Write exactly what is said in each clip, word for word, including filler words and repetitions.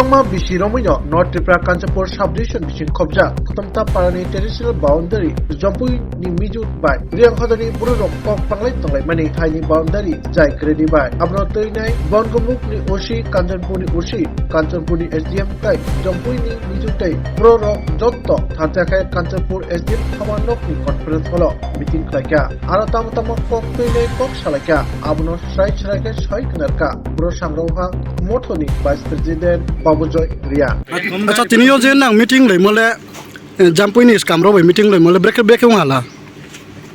Ma bisi romwino North Tripura Kanchanpur Sub-Division bising khobjak Khutamta parani traditional boundary Jompui ni Mizu bai Riang Hodani bororok kok panglai tonglaimani thaini boundary jai kwrwini bai. Abono twinai Bongomukh ni O C, Kanchanpur ni O C, Kanchanpur ni S D M tai Jompui ni Mizu tai bororok jotto tharjakhe Kanchanpur S D M hama nokni conference hall o meeting khlaikha. Aro tamo tamo kok twinai kok salaikha. Abono srai srai khe soi khnarkha. Boro sangrokha mothoni Vice President Babujoy Riya. Acha, tini yo je nang meeting lai mole, eh, Jampui ni skam rok bai meeting lai mole, brekhe brekhe wng hala.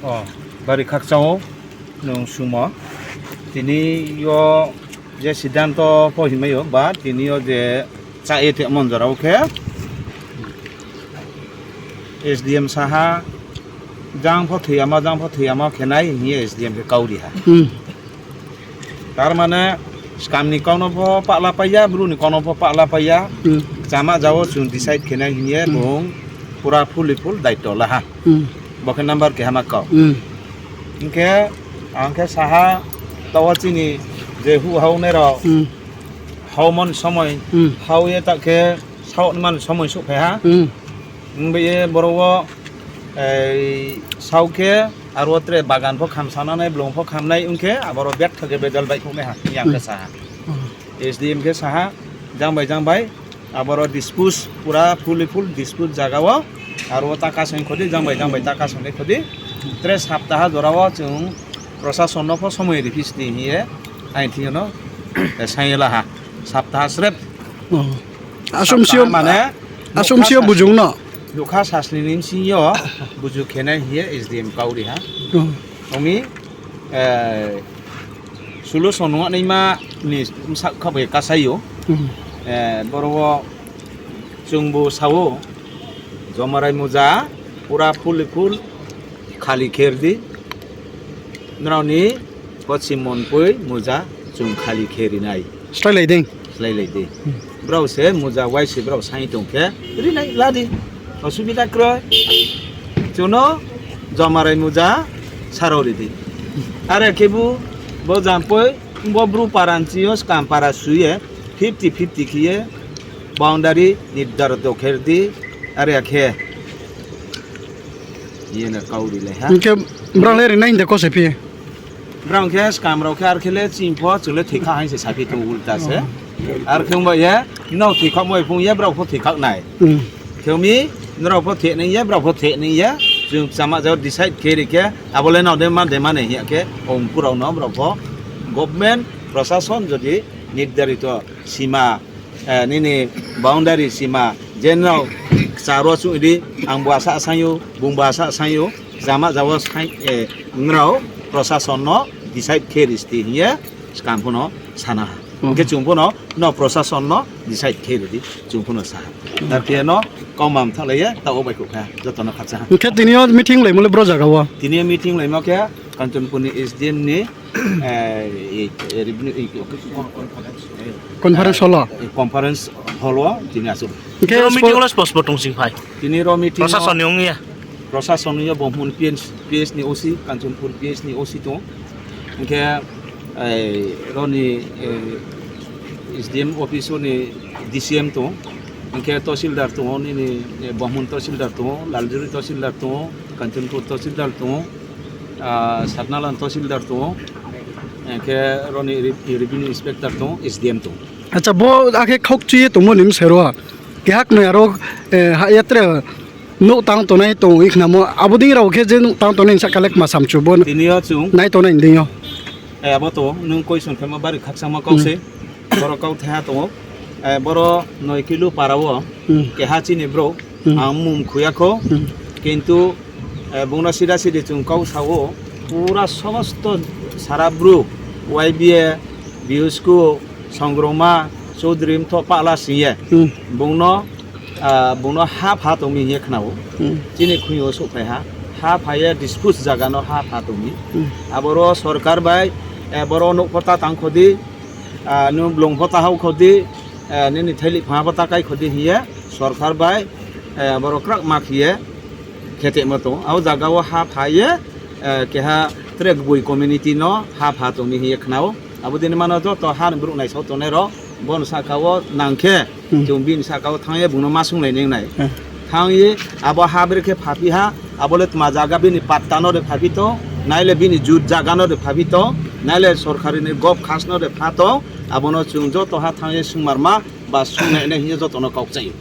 O, bari khakchang o, nwng sumo. Tini yo je siddhanto pho hinmai o, ba tini yo je cha e te mon jora o khe S D M saha, jang pho thwiyama, jang pho thwiyama khenai hiye S D M khe kauri ha. Hmm. Tar mane, skamni kokno pho pahla paiya, bruni kokno pho pahla paiya. Hmm. Chama jao chwng decide khenai hiye Hmm. bung pura fully full daityo laha. Hmm. Bo khe number keha ma kok. Hmm. Hinkhe, ang khe saha tawa chini je hu hau nero Hmm. hau mon somoi Hmm. hau ye ta khe saok man somoi suk phai ha. Hmm. Wngwi ye borok o, ei, saok khe aro tre bagan pho kham sananai, blong pho khamnai wngkhe aboro bek thage bedal bai khoknai ha, yang khe Hmm. saha. Hmm. S D M khe saha, jang bai jang bai, aboro dispose, pura fully full dispose jaga o, aro ta kasong khodi, jang bai jang bai ta kasong khodi. Tre saptaha jora o chwng prosason no pho somoi ri phi sini hiye, aini thik no, eh, sai laha. Saptaha srep. Oh. Asomsio, saptaha mane, asomsio nukha bujung no. Nukha sasni ni sing yo, buju khenai hiye S D M kauri ha. Oh. Omi, eh, solution nungma ni ma ni sak khabai kasai yo. Hmm. Eh, boro o chwng bo sao, Jomarai Muja, pura fully full khali kher di. Nrao ni Pochim Monpui Muja chwng khali khe rinai. Slai lai ding. Slai lai di. Hmm. Brao se Muja waise brao sai tong khe rinai la di. Osubida kroi. Chuno Jomarai Muja sarao ri di. Are khe bu bo Jampui bo bru paranchi o skam para suye fifty fifty khiye boundary nirdarito kher di. Are khe yeno kauri lai ha. Hingke brao le rinai hingke kose phi. Brao khe skam rao khe ar khe le chini pho chwng le thwi kha hai se sa phi tongo ulta se. Oh. Ar khe wngba ye no thwi khak moi phung ye brao pho thwi khak nai. Hmm. Khe umi norao pho thwi nai ye brao pho thwi nai ye chwng chama jao decide khe ri khe abo le no de ma de ma nai hiya khe ong purao no brao pho government prosason jodi nirdarito sima eh, nini boundary sima je nrao charo chungdi ang bo asa asayo bung bo asa asayo jama jao sai eh, nrao prosason no decide khe risti hiye skam phuno sana ha. Hmm. Hingke chung phuno no prosason no decide khe ridi chung phuno sa ha. Hmm. Ar khe no kaumam thalaiye ta obai kho kha joto no khacha ha. Hingke tini o meeting lai mole bro jaga o. Tini meeting lai mo khe Kanchanpur ni S D M ni eh, i, i, i, Conference hall o? I conference hall o tini aswk. Hingke ro meeting spo- o spo spo tong sing phai. Tini ro meeting o Prosason ni wngya? Prosason ni bo hwn P H, P H ni O C, Kanchanpur P H ni O C tong. Hingke, eh, roni, eh, S D M office o ni D C M tong. Hingke Tahsildar tong, nini, eh, Bohmun Tahsildar tong, Laljuri Tahsildar tong, Kanchanpur Tahsildar tong. Ah, Satnalan Tahsildar tongo, hingke roni re-, Revenue Inspector tongo, S D M tongo. Acha, bo akhe khok chuye tongmo ni bwsai ro. Kehak nai aro, eh, ha yatre nuk tang tonai tong ikhnamo. Abo ding rao khe je nuk tang tonai sa kalek ma samchu bo. Tini o chung. Nai tonai ding yo. Eh, abo to, nung koi song khe ma bari khaksa ma kok se. Hmm. Borok kok thaiha tongo. Eh, boro noi kilo para o. Hmm. Keha chini bro. Hmm. Ang mung khuya kho. Hmm. Kintu, eh, bungno sida sidi chung kok sao. Pura somosto sara bru. Y B A, Biusku, Songroma, Chaudhary mtho pala siye. Hmm. Bungno, ah, bungno ha pha tongmi hiye khnao. Hmm. Chini khuyo sok phai ha. Ha pha ye dispute jaga no ha pha tongmi. Hmm. Aboro sorkar bai, eh, boro nuk pho ta tang khodi. Ah, nung blong pho ta hau khodi, eh, nini thaili pha pho ta kai khodi hiye, sorkar bai, eh, borok krak mak hiye, khete mo tong. Abo jaga o ha pha ye, eh, keha trek bui community no ha pha tong ni hiye khnao. Abo dini mano joto ha ni bruk nai sao tongnai ro, bon saka o nang khe, Hmm. Chwng bini saka o thang ye bung no ma sung lai ning nai. Hmm. Thang ye abo ha bere khe phapi ha, abo le tma jaga bini patta no de phapi to, nai le bini jut jaga no de phapi to, nai le sorkari ni gob khas no de pha to, abo no chwng joto ha thang ye sung mar ma ba sung nai nai hing ye joto no kok chai.